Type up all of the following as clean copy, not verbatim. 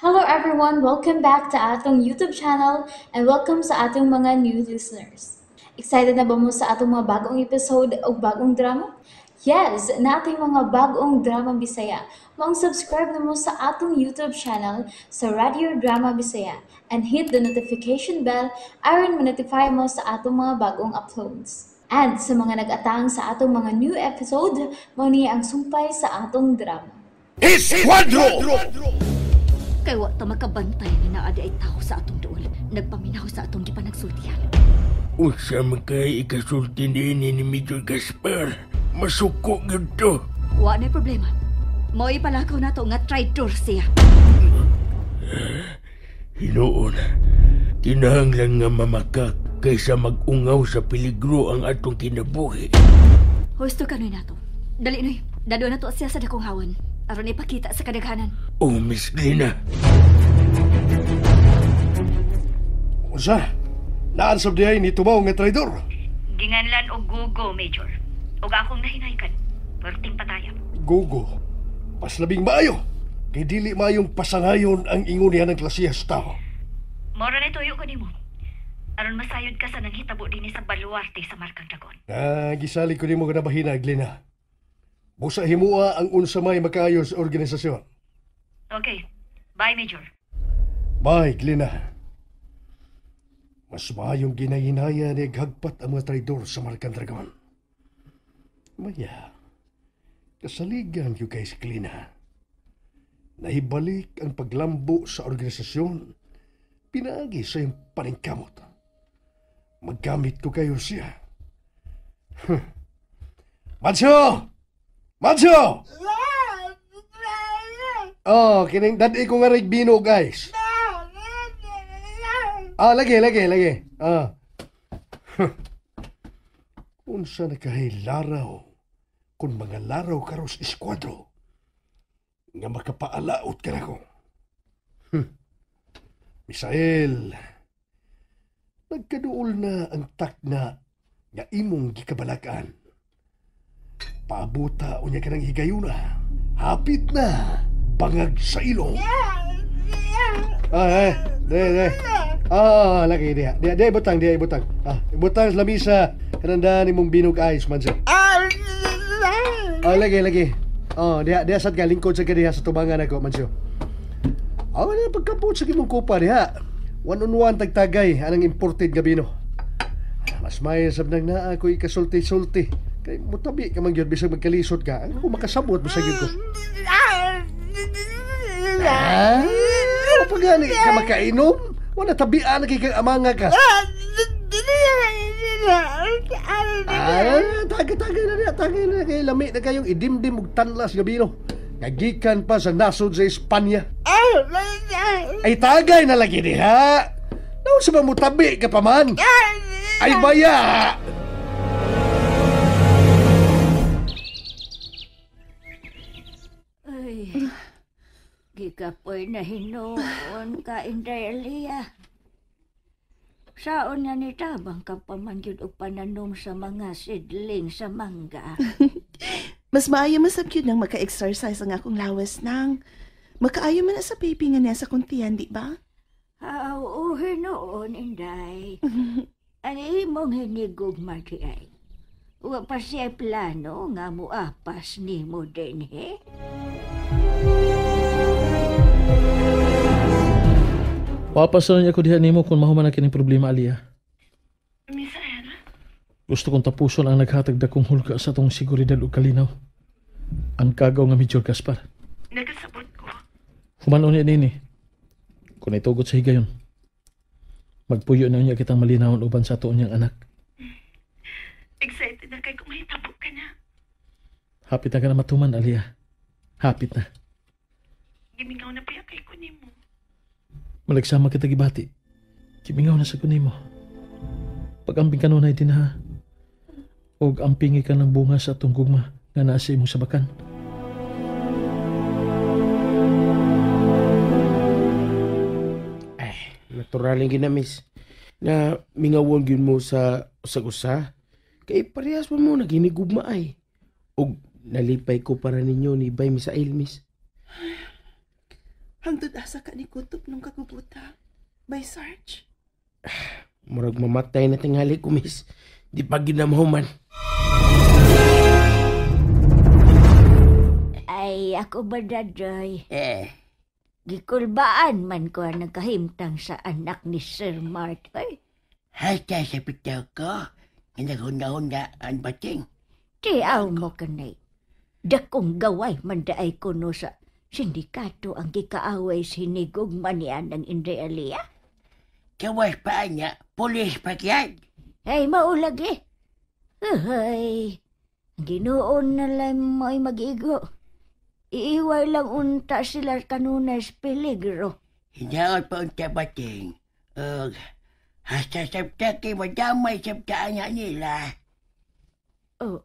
Hello everyone! Welcome back to atong YouTube channel and welcome sa atong mga new listeners. Excited na ba mo sa atong mga bagong episode o bagong drama? Yes! Nating mga bagong drama Bisaya. Maong subscribe na mo sa atong YouTube channel sa Radio Drama Bisaya and hit the notification bell aron ma-notify mo sa atong mga bagong uploads. And sa mga nag-atang sa atong mga new episode, mao ni ang sumpay sa atong drama. Esquadro! Kay wa ta makabantay nga naa di ay tao sa atong duol. Nagpaminaw sa atong gipanagsultihan. Unsa man kay ikasulti niini ni Major Gaspar? Masuko gyud to. Wa na problema. Mo'y palakaw nato nga traitor siya. Hinuon, kinahanglan nga mamakak kaysa mag-ungaw sa peligro ang atong kinabuhi. Husto kanoy nato. Dali noy, dado na to siya sa dakong hawan. Aron ipakita sa kadaghanan. Oh, Miss Lina. Unsa? Naan sab diay ni tumaw nga traidor? Ginganlan og Gugo, Major. Og akong nahinaykan. Perting pataya. Gugo. Mas labing maayo. Kay dili maayong pasangayon ang ingon niya ng klasiya sa tao. Mora na tuyo ko nimo. Aron masayod ka sa nanghitabo dinhi sa baluarte sa Markang Dragon. Gisalig ko nimo kanabahina, Glina. Busa himua ang unsa may makaayo sa organisasyon. Okay. Bye, Major. Bye, Glina. Mas maayong ginahinaya ni hagpat ang mga traidor sa Markang Dragon. Maya, kasaligan ko kay si Glina. Nahibalik ang paglambo sa organisasyon, pinaagi sa iyong paningkamot. Maggamit ko kayo siya. Huh. Manso! Manso! Oh, kining dad-i ko nga rin bino, guys. Ah, lagi, lagi, lagi. Ah. Unsa na kahay laraw, kung mga laraw karos eskuadro, nga makapaalaot ka na ko. Misael, nagkaduol na ang takna nga imong gikabalakan. Paabuta unya ka ng higayuna. Hapit na, bangag sa ilong. Ay, de, de. Ah, lagi diha. Diha, diha ibutang, diha ibutang. Ah, ibutang sa lamisa. Kanandaan imong binog ice man siya. Ah, lagi, lagi. Oh, diha, diha sad ka lingkod sa ka diha sa tubangan ako man siya. Ah, wala pagkapot sa imong kupa diha. One on one tagtagay anang imported nga bino. Mas may sab nang naa ko ikasulti-sulti. Kay mutabi ka man gyud bisag magkalisod ka. Ako makasabot bisag gyud ko. Ah, pa gani ka makainom? Wala tabian na kay kang amanga ka. Ah, tagay-tagay na niya, tagay na kay lami na kayong idimdim og tanlas nga bino. Ngagikan pa sa nasod sa Espanya. Ay tagay na lagi diha. Naon sa ba mo tabi ka pa man? Ay baya! Ay, gikapoy na hinuon ka, Inday Elia. Saon nga ni tabang ka pa man gyud og pananom sa mga sidling sa mangga. Mas maayo masab gyud nang maka-exercise ang akong lawas nang. Makaayo man na sa baby nga niya sa kuntian, di ba? Oo, hinuon, Inday. Ang imong hinigugma di ay. Wa pa siya plano nga muapas nimo dinhi. Wapas na niya ko diha nimo kung mahuman na kining problema, Alia. Misael? Gusto kong tapuson ang naghatag dakong hulga sa tong seguridad ug kalinaw. Ang kagaw nga Major Gaspar. Nagasabot ko. Humanon niya nini. Kung naitugot sa higayon, magpuyo na niya kitang malinawon uban sa atoon niyang anak. Excited na kay kung mahitabo ka na. Hapit na ka na matuman, Alia. Hapit na. Gimingaw na pa kay ko nimo. Malagsama kita gibati. Gimingaw na sa kunimo. Pag-amping ka nunay din ha. Og ampingi ka ng bunga sa atong gugma nga naa sa imong sabakan. Ay, natural yung ginamis. Na mingawon gyud mo sa usag-usa. Kay parehas pa mo naginigugma ay. Og nalipay ko para ninyo ni Bay Misael, miss. Hangtod asa ka ni kutob nung kagubuta? By Sarge? Murag mamatay na tingali ko, miss. Di pa ginamahuman. Ay, ako ba, Dadoy? Eh, Gikulbaan man ko ang nagkahimtang sa anak ni Sir Mark. Ay, hasta sa bitaw ko, nga naghuna-huna ang bating. Tiaw mo kanay. Dakong gaway man daay kuno sa sindikato ang gikaaway sinigog manian ng Inday Alia. Kawas pa niya, pulis pa yan. Ay, maulag eh. Ay, Ginoon na lang mo'y mag-igo. Iiway lang unta sila kanunay sa peligro. Hinaot pa unta bating. Ug, hasta sabta kay madamay sabta nga nila. Oh,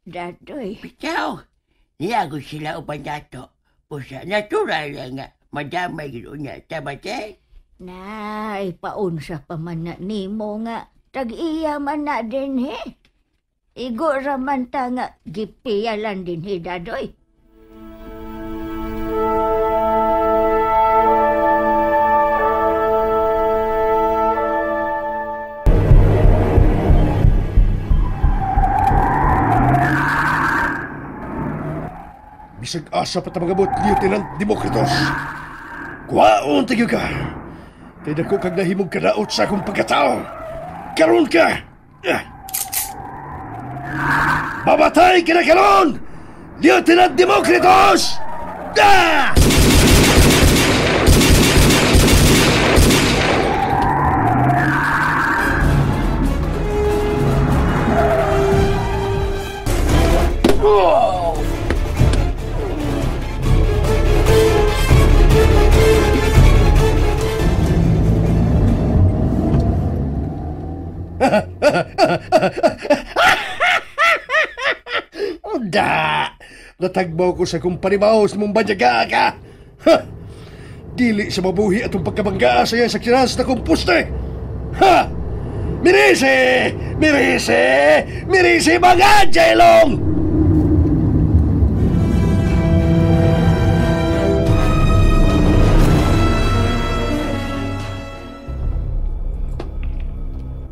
Dadoy. Bitaw, niyago sila uban nato. Usa, natural lang nga, madamay ginoon niya, tabating. Na, ipaunsa pa man na nimo nga. Tag-iya man na din he. Igo raman ta nga, gipiyalan din he, Dadoy. Bisag asa pa ta magabot, Lieutenant Demokritos. Kuhaon tayo ka. Kay dako kag nahimong kadaot sa akong pagkatao. Karon ka! Mamatay ka na karon! Lieutenant Demokritos! Ah! Unda! Natagbaw ko sa kumpanimaos mong badyaga ka! Ha! Dili sa mabuhi atong pagkabangga sa iyang saksinas na kumpuste! Ha! Mirisi! Mirisi! Mirisi mga jelong!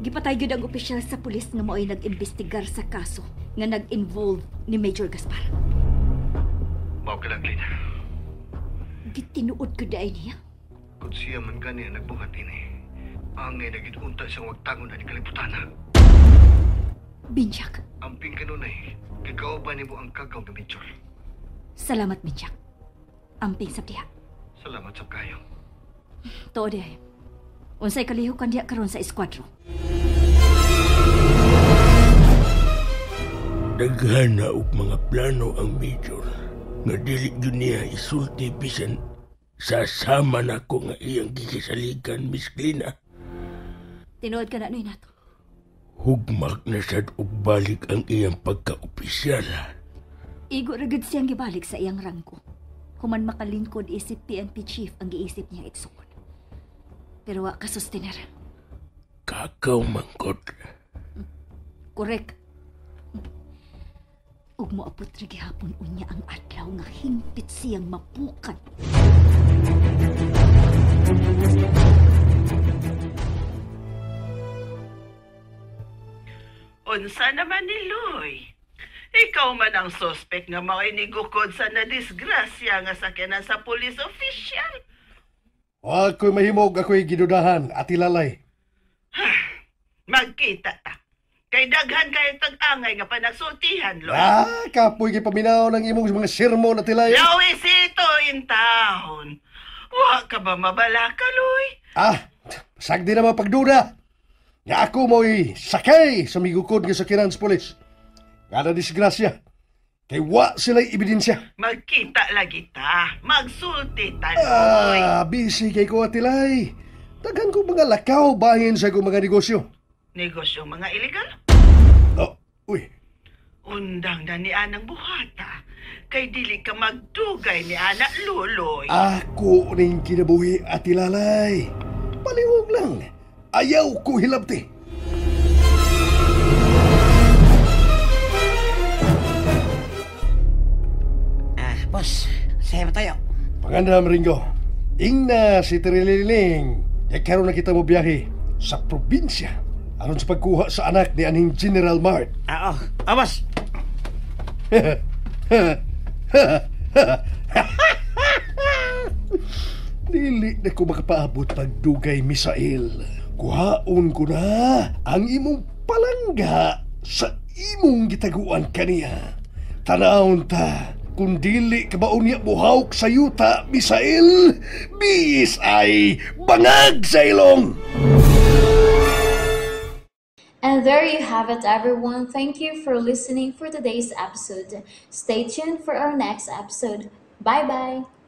Gipatay gyud ang opisyal sa pulis nga mao'y nag-imbestigar sa kaso nga nag-involve ni Major Gaspar. Mao ka lang, Lina. Gitinuod ko dahil niya. Kung siya man gani ang nagbuhat ini, angay nagidunta siyang wagtangon ani kalibutan. Binyak. Amping kanunay, gagawban nimo ang kagaw nga Major. Salamat, Binyak. Amping sabdiha. Salamat sab kayo. Tuod diay. Unsay kalihukan diha karon sa eskwatro. Daghan na og mga plano ang Major nga dili gyud niya isulti bisan sa sama nako nga iyang gikisaligan, Miss Glina. Tinuod ka na nuy nato. Hugmak na sad og balik ang iyang pagka-opisyal. Igo ra gud siyang gibalik sa iyang rangko. Human makalingkod isip PNP chief ang giisip niya igsuon. Pero wa ka sustener. Kakaw mangkot. Correct. Ug moabot ra gihapon unya ang adlaw nga hingpit siyang mapukan. Unsa naman ni Loy? Ikaw man ang suspect nga mao'y nigukod sa nadisgrasya nga sakyanan sa police official. Ako'y mahimog, ako'y gidudahan at ilalay. Magkita ta. Kay daghan kayo tag-angay nga panagsultihan, Loy. Ah, kapoy kay paminaw ng imong mga sermon at ilay. Yawisito in taon. Wa ka ba mabalaka, Loy? Ah, sagdi na mapagduda. Nga ako mo'y sakay sa migukod nga sakyanan sa pulis. Nga na disgrasya. Kay wa sila'y ebidensya. Magkita lagi ta. Magsulti ta, Loy. Ah, busy kay ko at ilay. Daghan ko mga lakaw bahin sa akong mga negosyo. Negosyo mga illegal? Oh, uy. Undang na ni Anang buhata. Kay dili ka magdugay ni Ana Luloy. Ako ning kinabuhi at ilalay. Palihog lang. Ayaw ko hilabti. Ah, boss, sa'yo tayo. Pangandam, Ringo. Ingna si Trililing. Kaya karon na kita mo biyahe sa probinsya aron sa pagkuha sa anak ni aning General Mart. Ah, oh. Awas. Dili na ko makapaabot pagdugay, Misael. Kuhaon ko na ang imong palangga sa imong gitaguan kaniya. Tanawon ta, kung dili ka ba unya buhawk sa yuta, Misael, biis ay bangag sa ilong! And there you have it, everyone. Thank you for listening for today's episode. Stay tuned for our next episode. Bye bye.